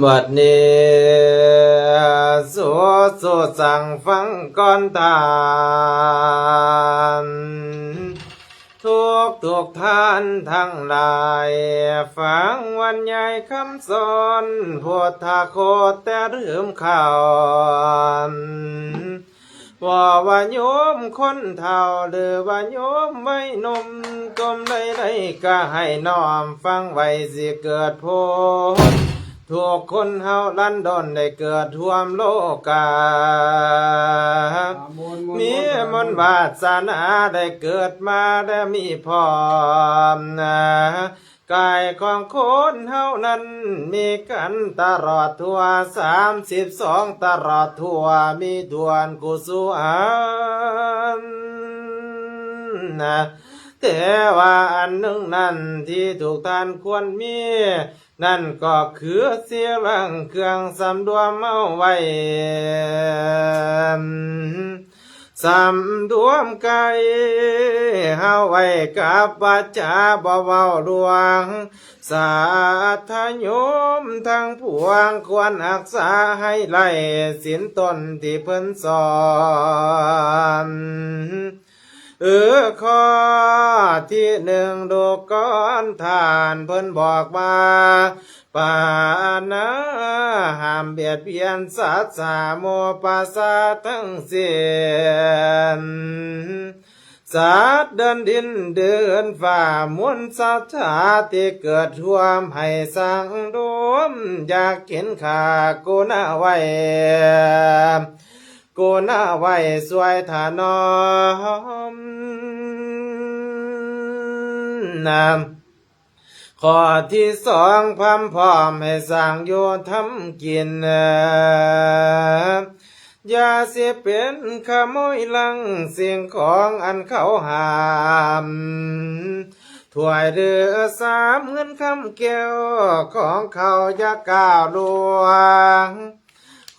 ບັດນີ້ ສູ ສູ ຟັງກ່ອນທ່ານ ທຸກໆທ່ານທັງຫຼາຍ ຟັງບັນຍາຍຄຳສອນ ພຸດທະໂຄດແຕ່ລືມຂ່າວ ບໍ່ວ່າໂຍມຄົນເຖົ້າ ຫຼືວ່າໂຍມໄວໜຸ່ມ ກຸ່ມໃດໆກໍໃຫ້ນ້ອມຟັງໄວ້ ຊິເກີດພົບ ທຸກຄົນເຮົາລັນດົນໄດ້ເກີດຮ່ວມໂລກາ ມີບຸນວາສະໜາໄດ້ເກີດມາ ແລະມີພ້ອມນະ ກາຍຂອງຄົນເຮົານັ້ນມີກັນຕະຫຼອດທົ່ວ ສາມສິບສອງຕະຫຼອດທົ່ວ ມີທົ່ວຄູ່ສູ່ອັນນະ ແຕ່ວ່າອັນໜຶ່ງນັ້ນທີ່ທຸກທ່ານຄວນມີ ນັ້ນກໍຄືສິລັງເຄື່ອງສຳລວມເອົາໄວ້ ສຳລວມກາຍເຮົາໄວ້ກັບວາຈາ ບໍ່ເວົ້າລວງ ສາທະໂຍມທັງປວງ ຄວນຮັກສາໃຫ້ໄລສິນຕົນທີ່ເພິ່ນສອນ ເອີ ຂໍ້ທີໜຶ່ງ ດູກ່ອນທ່ານ ເພິ່ນບອກວ່າ ປານາຫ້າມບຽດບຽນສັດສາໝູ່ປະຊາທັງສິ້ນ ສັດເດີ່ນດິນເດີ່ນຟ້າ ມວນສັດທາທີ່ເກີດຮ່ວມ ໃຫ້ສັງໂດມ ຢາກກິນຂ້າກຸນາໄວ້ ກຸນາໄວ້ຊ່ວຍຖະໜອມນຳ ຂໍ້ທີສອງ ຄວາມພ້ອມໃຫ້ສ້າງຢູ່ທຳກິນ ຢ່າຊິເປັນຂະໂມຍລັງສິ່ງຂອງອັນເຂົາຫ້າມ ຖ້ວຍຫຼືຊາມ ເງິນຄຳແກ້ວຂອງເຂົາຢ່າກ້າວລ່ວງ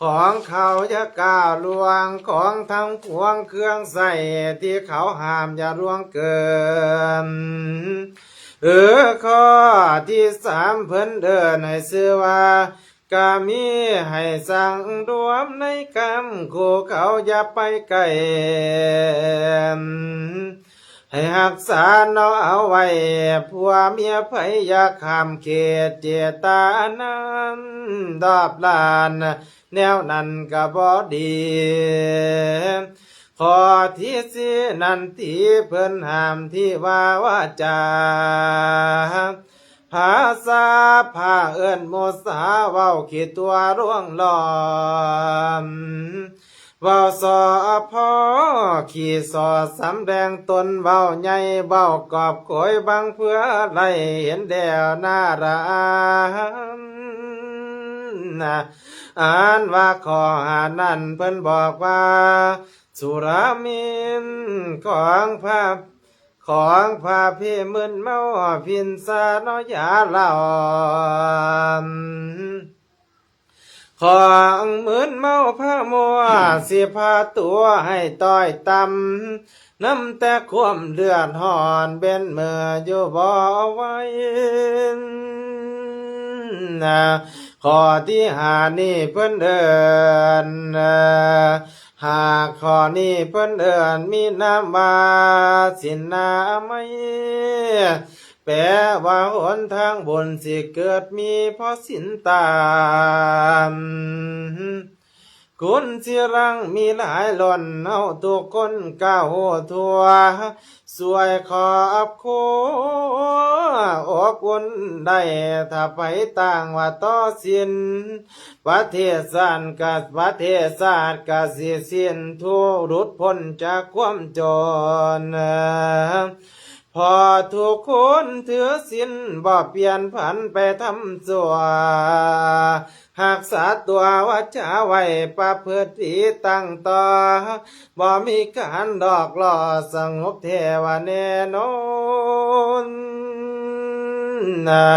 ຂອງເຂົາຢ່າກ້າວລ່ວງ ຂອງທັງປວງເຄື່ອງໃຊ້ທີ່ເຂົາຫ້າມຢ່າລ່ວງເກີນ ເອີ ຂໍ້ທີສາມ ເພິ່ນເອີ້ນໃຫ້ຊື່ວ່າ ກາມີ ໃຫ້ສັງລວມໃນກາມຄູ່ເຂົາຢ່າໄປໃກ້ ໃຫ້ຮັກສາເນາະເອົາໄວ້ ຜົວເມຍໃຜຢ່າຂ້າມເຂດເຈດຕານັ້ນ ດອບລ້ານ ແນວນັ້ນກໍບໍ່ດີ ຂໍ້ທີສີ່ນັ້ນຕິເພິ່ນຫ້າມທີ່ວ່າວາຈາ ພາສາພາເອີ້ນໝູ່ສາ ເວົ້າຂີ້ຕົວະລວງລ້ອມ ເວົ້າສໍ່ພໍ້ຂີ້ສໍ້ສຳແດງຕົນ ເວົ້າໃຫຍ່ເວົ້າກອບໂກຍບັງເພື່ອໄລ່ເຫັນແລ້ວໜ້າລານ ອັນວ່າຂໍ້ຫ້ານັ້ນເພິ່ນບອກວ່າ ສຸລາມິນຂອງພະ ຂອງພະພິມືນເມົາ ພິນຊາເນາະຢາເຫຼົ້າ ຂອງມຶນເມົາພະມົວ ຊິພາຕົວໃຫ້ຕ້ອຍຕ່ຳ ນຳແຕ່ຄວາມເດືອດຮ້ອນເວັນເມື່ອຢູ່ບໍ່ໄຫວ ຂໍ້ທີຫ້ານີ້ເພິ່ນເອີ້ນ ຫ້າຂໍ້ນີ້ເພິ່ນເອີ້ນມີນາມວ່າສິນນາໄມ ແປວ່າຫົນທາງບຸນຊິເກີດມີເພາະສິນຕາມ ຄຸນຊິລັງມີຫຼາຍລ້ນ ເຮົາທຸກຄົນກະຮູ້ທົ່ວ ຊ່ວຍຂອບຄົວອົບອຸ່ນໄດ້ ຖ້າໃຜຕ່າງວ່າຕໍ່ສິນ ປະເທດຊາດກະ ປະເທດຊາດກະຊິສິ້ນທຸກ ຫຼຸດພົ້ນຈາກຄວາມຈົນ ເພາະທຸກຄົນຖືສິນ ບໍ່ປ່ຽນຜັນໄປທຳຊົ່ວ ຮັກສາຕົວວາຈາໄວ້ ປະພຶດດີຕັ້ງຕໍ່ ບໍ່ມີການຫຼອກຫຼໍ່ ສະຫງົບແທ້ວ່າແນ່ນອນນາ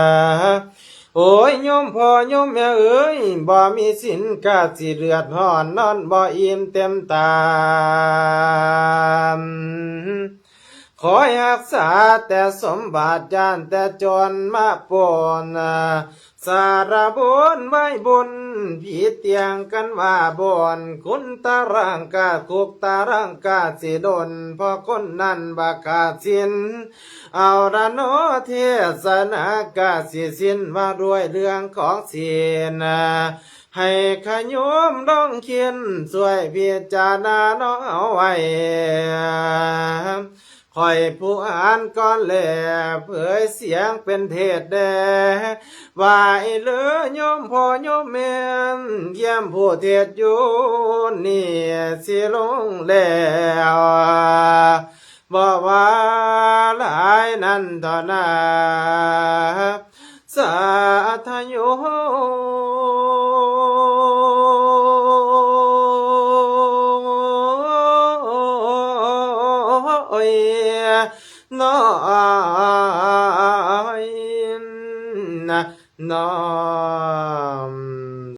ໂອ້ຍ ໂຍມພໍ່ໂຍມແມ່ເອີຍ ບໍ່ມີສິນກະຊິເດືອດຮ້ອນ ນອນບໍ່ອີ່ມເຕັມຕາ ຂໍໃຫ້ຮັກສາແຕ່ສົມບັດ ຢ້ານແຕ່ໂຈນມາປຸ້ນ. ສາລະບຸນໄວບຸນ ຜິດທ່ຽງກັນວ່າບຸນ ຄຸນຕະລັງກະຄຸກຕະລັງກະຊິດົນ ເພາະຄົນນັ້ນບໍ່ຂາດສິນ. ເອົາລະເນາະ ເທດສະນາກະສິສິນ ວ່າດ້ວຍເລື່ອງຂອງສິນ ໃຫ້ຂະໂຍມລອງຄິດ ຊ່ວຍພິຈາລະນາເນາະເຮົາໄວ້. ຂ້ອຍຜູ້ອ່ານກ່ອນແລ ເຜີຍສຽງເປັນເທດແດ່ ໄຫວ້ເລີໂຍມພໍ່ໂຍມແມ່ ຢ້ຽມຜູ້ເທດຢູ່ນີ້ ຊິລົງແລ້ວ ບໍ່ວ່າຫຼາຍນັ້ນເທົ່ານາ ສາທະໂຍ ນ້ອຍ ນ້ອຍ